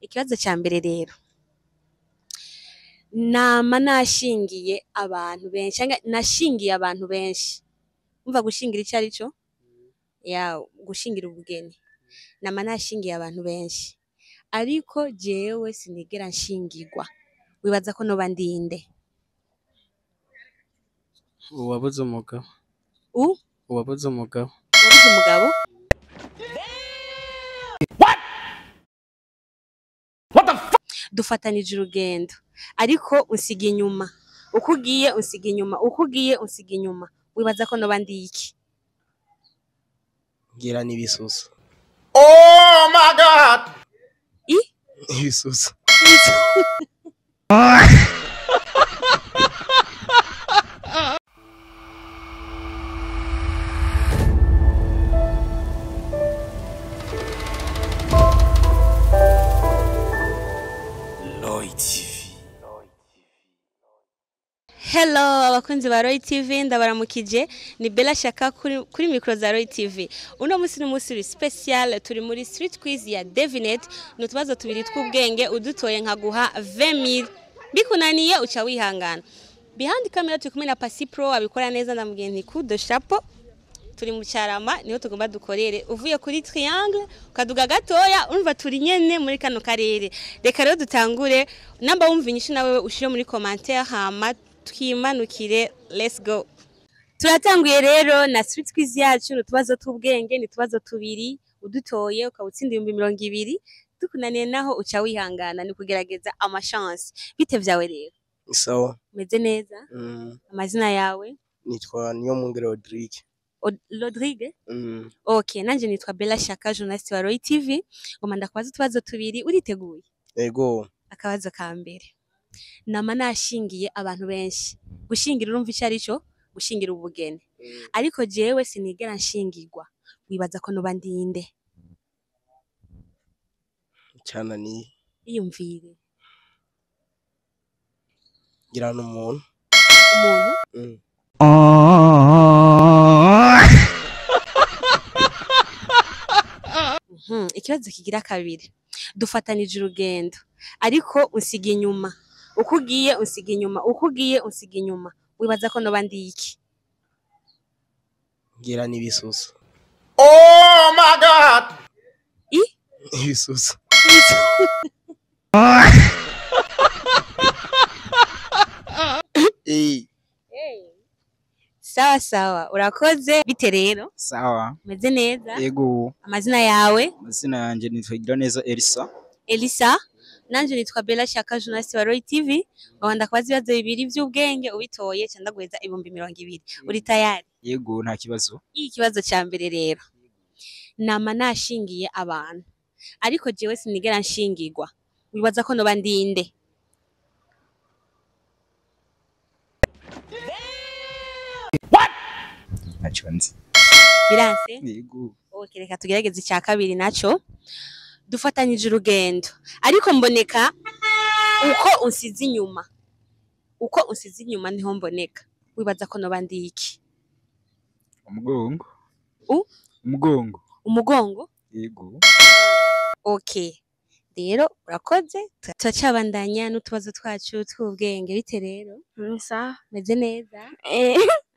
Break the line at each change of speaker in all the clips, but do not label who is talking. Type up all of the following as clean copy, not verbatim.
Ikibazo ca mbere rero, nama nashingiye abantu benshi canke nashingiye abantu benshi. Umva, gushingira ico ari cyo, ya gushingira ubugeni. Nama nashingiye abantu benshi, ariko jewe sinigera nshingirwa. Wibaza ko noba ndinde?
Uwabuze umugabo.
U
Uwabuze umugabo.
Wabuze umugabo? Dufatanije urugendo, ariko unsiga inyuma. Uko ugiye unsiga inyuma, uko ugiye unsiga inyuma. Wibaza ko noba ndi iki?
Ngira n'ibisusu.
Oh my God!
I
Ibisusu.
Lloyd TV.
Hello abakunzi ba Roy TV, ndabaramukije. Ni Bella Shaka kuri micro za Roy TV. Uno musi ni umunsi uri special, turi muri street quiz ya Devinet. Ni utubazo tubiri tw'ubwenge, udutoye nkaguha 20,000, bikunaniye uca wihangana. Behind camera turi kumwe na Pasi Pro, abikora neza, ndamubwiye nti coup de chapeau. Turi mu Cyarama, niho tugomba dukorere. Uvuye kuri Triangle ukaduga gatoya, urumva turi nyene muri kano karere. Reka rero dutangure. Namba wumva inyishu nawe ushire muri commentaire, hama twimanukire. Let's go. Turatanguye rero na street quiz yacu. Ni utubazo tw'ubwenge, ni utubazo tubiri, udutoye ukaba utsinda 20,000, dukunaniye naho uca wihangana, ni kugerageza amachance. Bite vyawe rero?
Sawa.
Umeze neza? Amazina yawe?
Nitwa Niyomwungere Rodrigue.
Rodrigue?
Mm.
Okay, nanje nitwa Bella Shaka, journalist wa Roy TV. Ngoma ndakubaza utubazo tubiri, uriteguye?
Ego.
Akabazo ka mbere. Nama nashingiye abantu benshi. Gushingira urumva ico ari cyo? Gushingira ubugeni. Ariko jewe sinigera nshingirwa. Wibaza ko noba ndinde?
Cananiye.
Iyumvire.
Ngira n'umuntu.
Umuntu?
Mm.
Ikibazo kigira kabiri. Dufatanije urugendo, ariko unsiga inyuma. Uko ugiye unsiga inyuma, uko ugiye unsiga inyuma. Wibaza ko noba ndi iki?
Ngira n'ibisusu.
Oh my God!
I
Ibisusu. Eh.
Sawa sawa, urakoze. Bite rero?
Sawa.
Umeze neza?
Yego.
Amazina yawe?
Amazina yanjye nitwa Igiraneza Elisa.
Elisa, nanje nitwa Bella Shaka, journalist wa Roy TV. Ngomba ndakubaza ibibazo bibiri vy'ubwenge, ubitoye ca ndaguheza 20,000. Uri tayari?
Yego, nta kibazo.
Ikibazo ca mbere rero. Nama nashingiye abantu, ariko jewe sinigera nshingirwa. Wibaza ko noba ndinde?
Ntacyo nzi.
Biranse?
Yego.
Okay, reka tugerageze icya kabiri naco. Dufatanyije urugendo, ariko mboneka uko unsize inyuma. Uko unsize inyuma niho mboneka. Wibaza ko noba ndi iki?
Umugongo.
U?
Umugongo.
Umugongo?
Yego.
Okay. Rero urakoze, turacabandanya n'utubazo twacu tw'ubwenge. Bite rero?
Sawa.
Meze neza?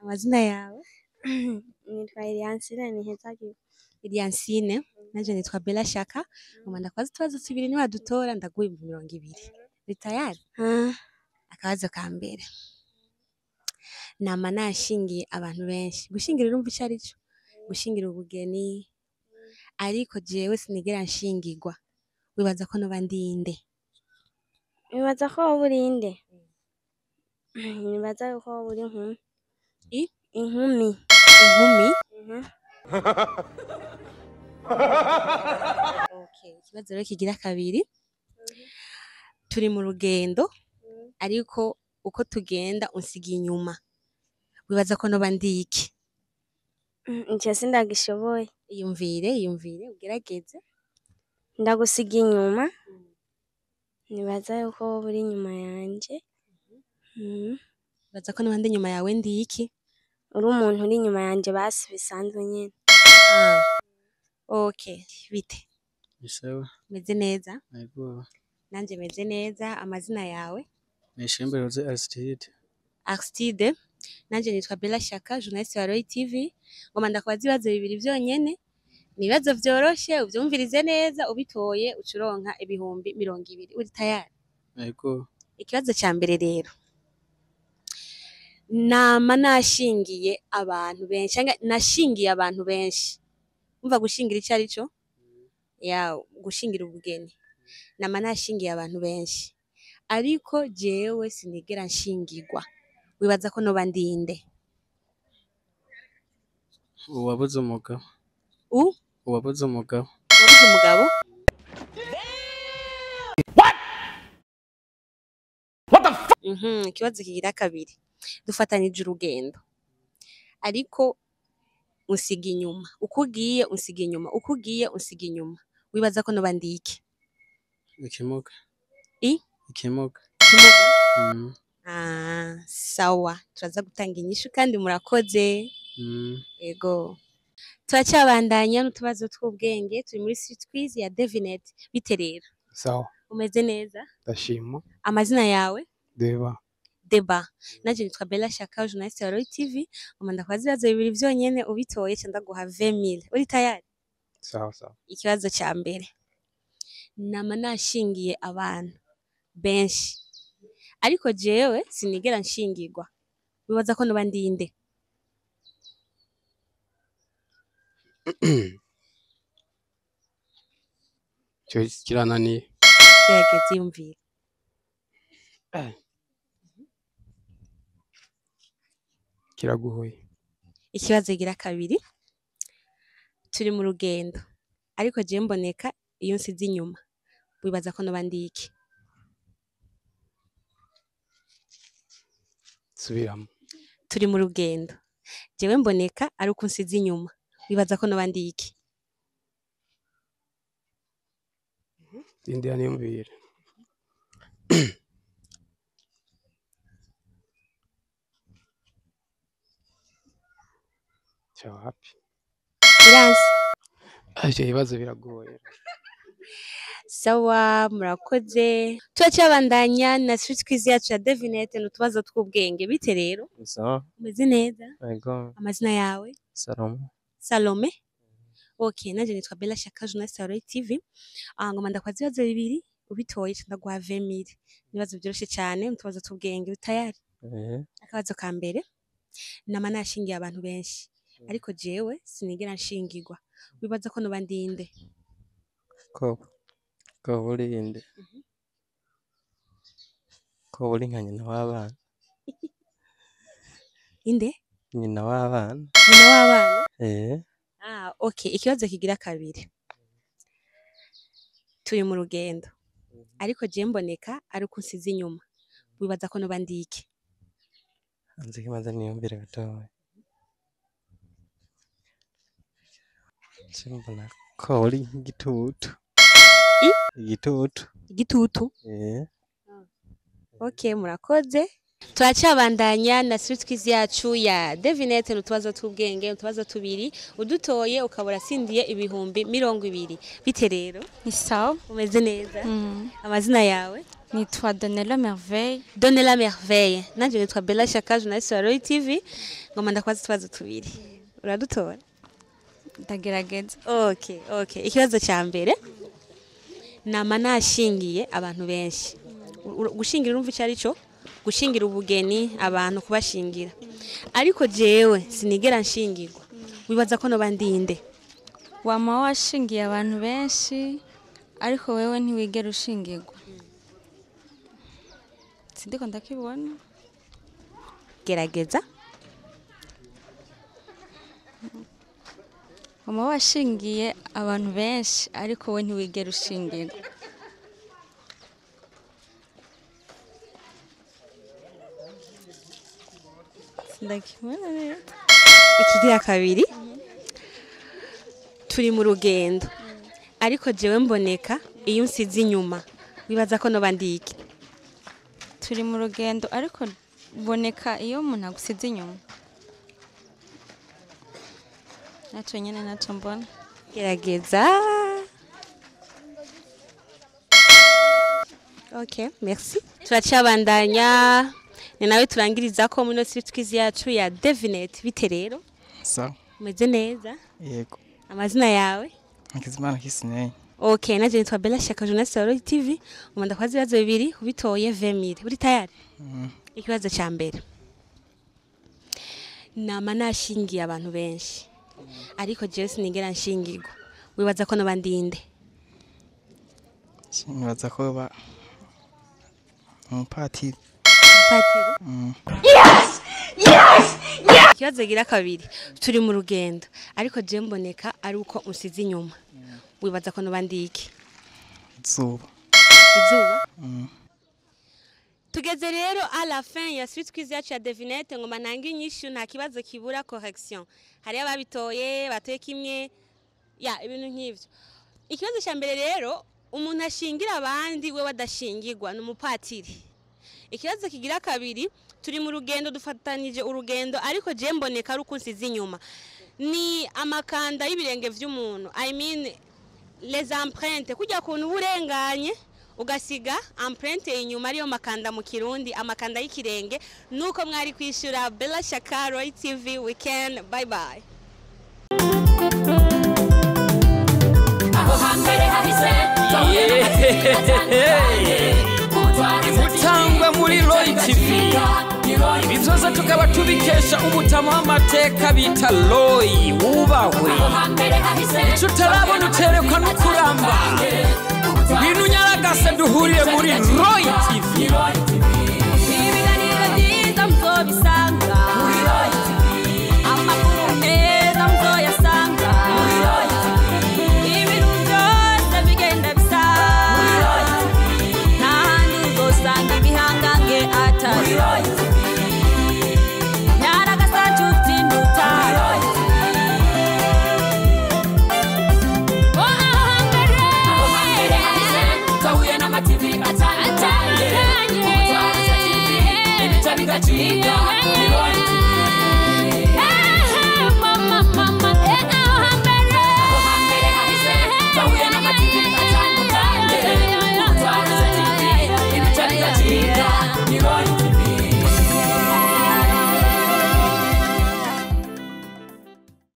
Amazina yawe?
Nitwa Eliansine Nihezagiwe.
Eliansine, nanje nitwa Bella Shaka. Ngoma ndakubaza utubazo tubiri, niwadutora ndaguha 20,000. Uri tayari? Akabazo ka mbere. Nama nashingiye abantu benshi. Gushingira urumva ico ari cyo? Gushingira ubugeni. Ariko jewe sinigera nshingirwa. Wibaza ko noba ndinde?
Nibaza ko woba uri nde? Nibaza yuko woba uri inkumi.
I?
Inkumi.
Inkumi?
Mhm.
Okay, ikibazo rero kigira kabiri. Turi mu rugendo, ariko uko tugenda unsiga inyuma. Wibaza ko noba ndi iki?
Ico sindagishoboye.
Iyumvire, iyumvire, ugerageze.
Ndagusiga inyuma. Nibaza yuko woba uri inyuma yanje.
Wibaza ko noba ndi inyuma yawe ndi iki?
Uri umuntu uri inyuma yanje basi bisanzwe nyene.
Okay, bite?
Ni sawa.
Meze neza?
Yego.
Nanje meze neza. Amazina yawe?
Nishimbe Rose Aristide.
Aristide. Nanje nitwa Bella Shaka, journaliste wa Roy TV. Ngoma ndakubaza ibibazo bibiri vyonyene. Ni ibibazo vyoroshe, uvyumvirize neza, ubitoye ucuronka 20,000. Uri tayari?
Yego.
Ikibazo ca mbere rero. Nama nashingiye abantu benshi, canke nashingiye abantu benshi. Umva gushingira ico ari cyo? Ya, gushingira ubugeni. Nama nashingiye abantu benshi. Ariko jewe sinigera nshingirwa. Wibaza ko noba ndinde?
Uwabuze umugabo.
U?
Uwabuze umugabo.
Wabuze umugabo?
What the f?
Ikibazo kigira kabiri. Dufatanije urugendo. Ariko unsiga inyuma. Uko ugiye unsiga inyuma. Uko ugiye unsiga inyuma. Wibaza ko noba ndike?
Ikimuga.
I?
Ikimuga.
Ikimuga?
Mm.
Ah, sawa. Turaza gutanga inyishu kandi murakoze. Ego. Turacabandanya n'utubazo tw'ubwenge, turi muri street quiz ya Devinet. Bite rero?
Sawa.
Umeze neza?
Ndashima.
Amazina yawe?
Deba.
Deba. Nanje nitwa Bella Shaka, journaliste wa Roy TV. Ngoma ndakubaza ibibazo bibiri vyonyene, ubitoye ca ndaguha 20,000. Uri tayari?
Sawa sawa.
Ikibazo ca mbere. Nama nashingiye abantu benshi. Ariko jewe sinigera nshingirwa. Wibaza ko noba ndinde?
Ico kirananiye.
Gerageza yumvire.
Kiragoye.
Ikibazo gira kabiri. Turi mu rugendo. Ariko jewe mboneka iyo nsize inyuma. Wibaza ko noba ndiki?
Subiramo.
Turi mu rugendo. Jewe mboneka ari uko nsize inyuma. Wibaza ko noba ndiki?
Indira niyumvire. Wapi?
Biranse.
Ivyo bibazo biragoye.
Sawa, murakoze. Turacabandanya na street quiz yacu ya Devinet n'utubazo tw'ubwenge. Bite rero?
Sawa.
Umeze neza?
Yego.
Amazina yawe?
Salome.
Salome. Okay, nanje nitwa Bella Shaka, journaliste wa Roy TV. Ngoma ndakwaza ibibazo bibiri, ubitoye ca ndaguha 20,000. Ibibazo vyoroshe cane, utubazo tw'ubwenge. Uri tayari? Akabazo ka mbere. Nama nashingiye abantu benshi. Ariko jewe sinigera nshingirwa. Wibaza ko noba ndinde?
Ko burinde. Ko buri nka nyina w'abana.
Inde?
Nyina w'abana.
Nyina w'abana? Ah, okay. Ikibazo kigira kabiri. Turi mu rugendo. Ariko jewe mboneka ari uko nsize inyuma. Wibaza ko noba ndike?
Anze kimaze niyumvire gatoya. Simbona ko uri igitutu. Igitutu.
Igitutu? Okay, murakoze. Turacabandanya na street quiz yacu ya Devinet n'utubazo tw'ubwenge, utubazo tubiri, udutoye ukabura sindiye 20,000. Bite rero?
Ni sawa.
Umeze neza? Amazina yawe?
Nitwa Donella Merveille.
Donella Merveille. Nanje nitwa Bella Shaka, journaliste wa Roy TV. Ngoma ndakubaza utubazo tubiri. Uradutora?
Ndagerageza.
Okay, okay. Ikibazo ca mbere. Nama nashingiye abantu benshi. Gushingira urumva ico ari cyo? Gushingira ubugeni abantu, kubashingira. Ariko jewe sinigera nshingirwa. Wibaza ko noba ndinde?
Wama washingiye abantu benshi ariko wewe ntiwigera ushingirwa. Sindiko ndakibona.
Gerageza.
Wama washingiye abantu benshi ariko we ntiwigera ushingirwa. Ndakibona neza.
Ikigira kabiri. Turi mu rugendo. Ariko jewe mboneka iyo nsize inyuma. Wibaza ko noba ndiki?
Turi mu rugendo ariko boneka iyo umuntu agusize inyuma. Naco nyene naco mbona.
Gerageza. Okay, merci. Turacabandanya, ni nawe turangiriza ko muri street quiz yacu ya devinette. Bite rero?
Sawa.
Umeze neza?
Yego.
Amazina yawe?
Hakizimana Kisinei.
Okay, naje nitwa Bella Shaka, journaliste wa Royal TV. Umanda kwazi ibibazo bibiri, ubitoye 20,000. Uri tayari?
Mm.
Ikibazo ca mbere. Nama nashingiye abantu benshi, ariko jewe sinigera nshingirwa. Wibaza ko noba ndinde?
Nibaza ko ba umupatiri.
Umupatiri?
Mm.
Yes! Yes! Yes! Ikibazo gira kabiri. Turi mu rugendo, ariko jewe mboneka ari uko unsize inyuma. Wibaza ko noba ndiki?
Izuba.
Izuba?
Mm.
Tugeze rero à la fin ya street quiz yacu ya devinette. Ngoma ntange inyishu, nta kibazo kibura correction. Hari ababitoye, batoye kimwe, ya ibintu nk'ivyo. Ikibazo cya mbere rero, umuntu ashingira abandi we badashingirwa ni umupatiri. Ikibazo kigira kabiri, turi mu rugendo, dufatanije urugendo, ariko je mboneka ari uko unsize inyuma. Ni amakanda y'ibirenge vy'umuntu. I mean les empreintes, kujya kuntu uburenganye ugasiga empreinte inyuma, ariyo makanda mu Kirundi, amakanda y'ikirenge. Nuko mwari kwishura. Bella Shaka, Roy TV Weekend. Bye bye.
Aho hambere hahise.
Imutangwe muri Roy TV. Ibi byose tukaba tubikesha umutama w'amateka bita Roy wubahwe. Icyo utarabona uterekwa no kuramba. Ngwino unyaragase duhurire muri Roy TV.
Ibiganiro byiza muzobisanga muri Roy TV, amakuru meza muzoyasanga muri Roy TV, ibintu byose bigenda bisa muri Roy TV, nta handi uzosanga ibihangange atari muri Roy TV. Nyaragasa nshuti nduta muri Roy TV. Oh, aho hambere, aho hambere hahise twahuye n'ama TV atandukanye, Umutwara TV, ibica bigacika.